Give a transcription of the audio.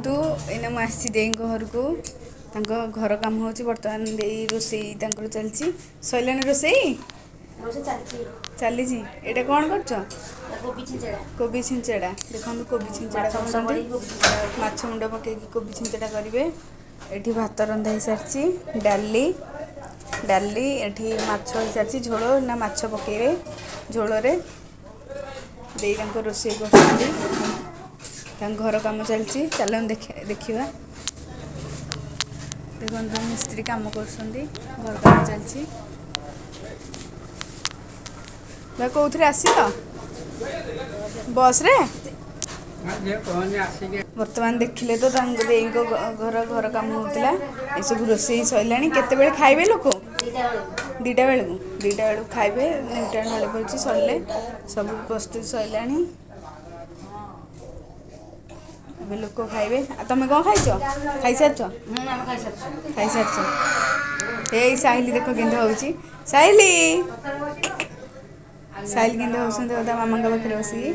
ଦେଖନ୍ତୁ, ଏଇନା ମୁଁ ଆସିଛି ଦେଇଙ୍କ ଘରକୁ। ତାଙ୍କ ଘର କାମ ହେଉଛି ବର୍ତ୍ତମାନ। ଦେଇ ରୋଷେଇ ତାଙ୍କର ଚାଲିଛି। ସରିଲାଣି ରୋଷେଇ? ଚାଲିଛି। ଏଇଟା କ'ଣ କରୁଛ? କୋବି ଛିଞ୍ଚଡ଼ା। ଦେଖନ୍ତୁ, କୋବି ଛିଞ୍ଚଡ଼ା କରୁଛନ୍ତି। ମାଛ ମୁଣ୍ଡ ପକେଇକି କୋବି ଛିଞ୍ଚଡ଼ା କରିବେ। ଏଠି ଭାତ ରନ୍ଧା ହେଇସାରିଛି, ଡାଲି ଡାଲି ଏଠି ମାଛ ହେଇସାରିଛି, ଝୋଳ ନା ମାଛ ପକେଇବେ ଝୋଳରେ। ଦେଇ ତାଙ୍କ ରୋଷେଇ କରୁଛନ୍ତି, ତାଙ୍କ ଘର କାମ ଚାଲିଛି। ଚାଲନ୍ତୁ ଦେଖିବା। ଦେଖନ୍ତୁ, ମିସ୍ତ୍ରୀ କାମ କରୁଛନ୍ତି, ଘର କାମ ଚାଲିଛି। ଭାଇ, କେଉଁଥିରେ ଆସିଲ? ବସ୍ରେ? ବର୍ତ୍ତମାନ ଦେଖିଲେ ତ ତାଙ୍କ ଦେଇଙ୍କ ଘର ଘର କାମ ହେଉଥିଲା। ଏସବୁ ରୋଷେଇ ସରିଲାଣି। କେତେବେଳେ ଖାଇବେ ଲୋକ? 2ଟା ବେଳକୁ। 2ଟା ବେଳକୁ ଖାଇବେ। 2ଟା ଢଳି ପଡ଼ୁଛି, ସରିଲେ ସବୁ ପ୍ରସ୍ତୁତି ସରିଲାଣି। ଏବେ ଲୋକ ଖାଇବେ। ଆଉ ତମେ କ'ଣ ଖାଇଛ? ଖାଇସାରିଛ? ଖାଇସାରିଛ। ଏଇ ସାହିଲି ଦେଖ କେମିତି ହେଉଛି। ସାହିଲି, ସାହିଲି କେମିତି ହେଉଛନ୍ତି ତା ମାମାଙ୍କ ପାଖରେ ବସିକି।